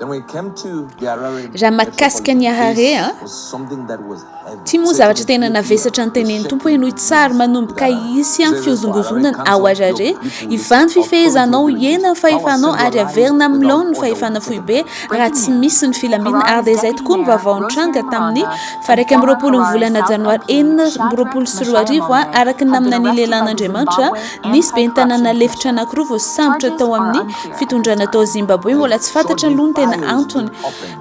Raha mahakasika an'i Harare an, ity moa zavatra tena navesatra ny tenenin'ny Tompo hoe henoy tsara, manomboka hisy an fihozongozonana ao Harare, hivaha ny fifehezanao, hihena ny fahefanao ary haverina amin'ny laoniny ny fahefana foibe raha tsy misy ny filaminana ary dia izay tokoa ny vaovao nitranga tamin'ny faha 21 ny volana janoary 2026 araka ny naminanian'ny lehilahin'Andriamanitra nisy ben'ny tanàna lefitra anankiroa voasambotra tao amin'ny Fitondrana tao Zimbabwe mbola tsy fantatra aloha ny tena antony.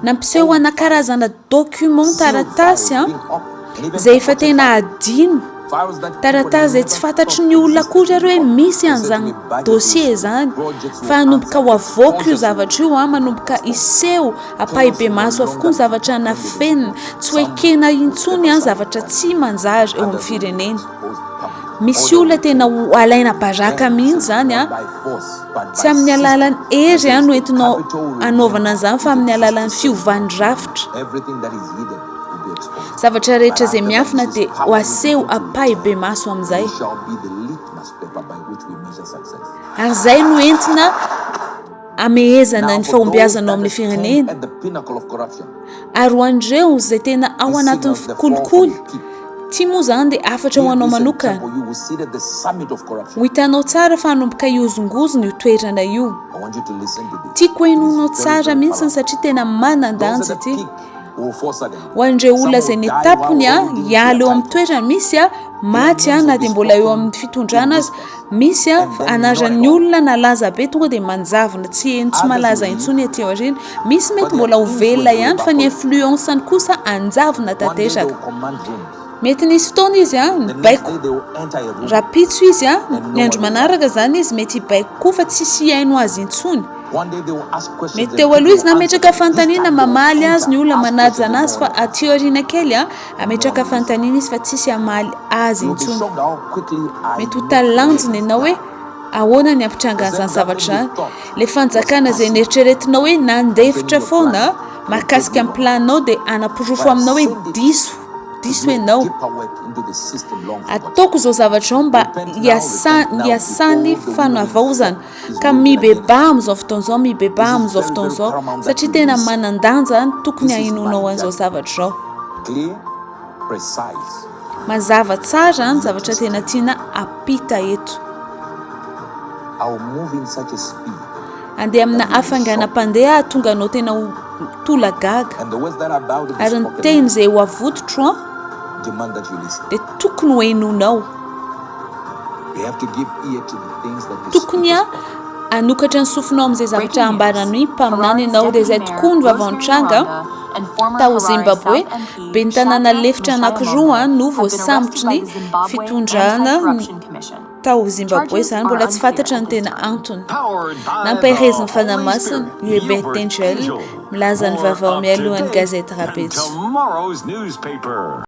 Nampiseho ana karazana document taratasy izay efa tena adino, taratasy izay tsy fantatry ny olona akory ary hoe misy an'izany dossier izany fa hanomboka ho avoaka io zavatra io, manomboka hiseho ampahibemaso avokoa ny zavatra nafenina, tsy ho ekena intsony zavatra tsy manjary eo amin'ny firenena. Misy olona tena ho alaina baraka mihitsy izany an. Tsy amin'ny alalan'ny hery no entinao anaovana an'izany fa amin'ny alalan'ny fiovan'ny rafitra. Zavatra rehetra izay miafina dia ho aseho ampahibemaso amin'izay. Ary izay no entina hamehezana ny fahombiazana ao amin'ny firenena. Ary ho an'ireo izay tena ao anatin'ny kolikoly, ity moa izany dia hafatra ho anao manokana. Ho hitanao tsara fa hanomboka hihozongozona io toerana io. Tiako henoinao tsara mihitsy satria tena manan-danja ity. Ho an'ireo olona izay nitapony hiala eo amin'ny toerana, misy maty na dia mbola eo amin'ny fitondrana aza, Misy a, anaran'ny olona nalaza be tonga dia manjavona tsy heno tsy malaza intsony aty aoriana. Misy mety mbola ho velona ihany fa ny influence-ny kosa anjavona tanteraka. Mety nisy fotoana izy a, nibaiko rahampitso izy a, ny andro manaraka izany izy mety hibaiko koa fa tsisy hihaino azy intsony. Mety teo aloha izy nametraka fanontaniana mamaly azy ny olona manaja anazy fa aty aoriana kely a, Hametraka fanontaniana izy fa tsisy hamaly azy intsony. Mety ho talanjona ianao hoe ahoana ny hampitrangan'izany zavatra izany. Ilay fanjakana izay neritreretinao hoe nandefitra foana mahakasika ny plan-nao dia hanaporofo aminao hoe diso, diso ianao. Ataoko izao zavatra izao mba hiasan'ny fanavaozana. Ka mibebaha amin'izao fotoana izao, mibebaha amin'izao fotoana izao, satria tena manan-danja ny tokony hahenoanao an'izao zavatra izao. Mazava tsara ny zavatra tena tiana ampita eto. Andeha amina hafainganam-pandeha hahatonga anao tena ho tolagaga. Ary ny teny izay ho avototro an, dia tokony ho henoinao. Tokony hanokatra ny sofinao amin'izay zavatra ambaran'ny mpaminany ianao. Dia izay tokoa ny vaovao nitranga tao Zimbabwe. Ben'ny tanàna lefitra anankiroa no voasambotry ny fitondrana tao Zimbabwe. Izany mbola tsy fantatra ny tena antony. Nampaherezin'ny Fanahy Masina, Uebert Angel, milaza ny vaovao mialohan'ny gazety Rahampitso.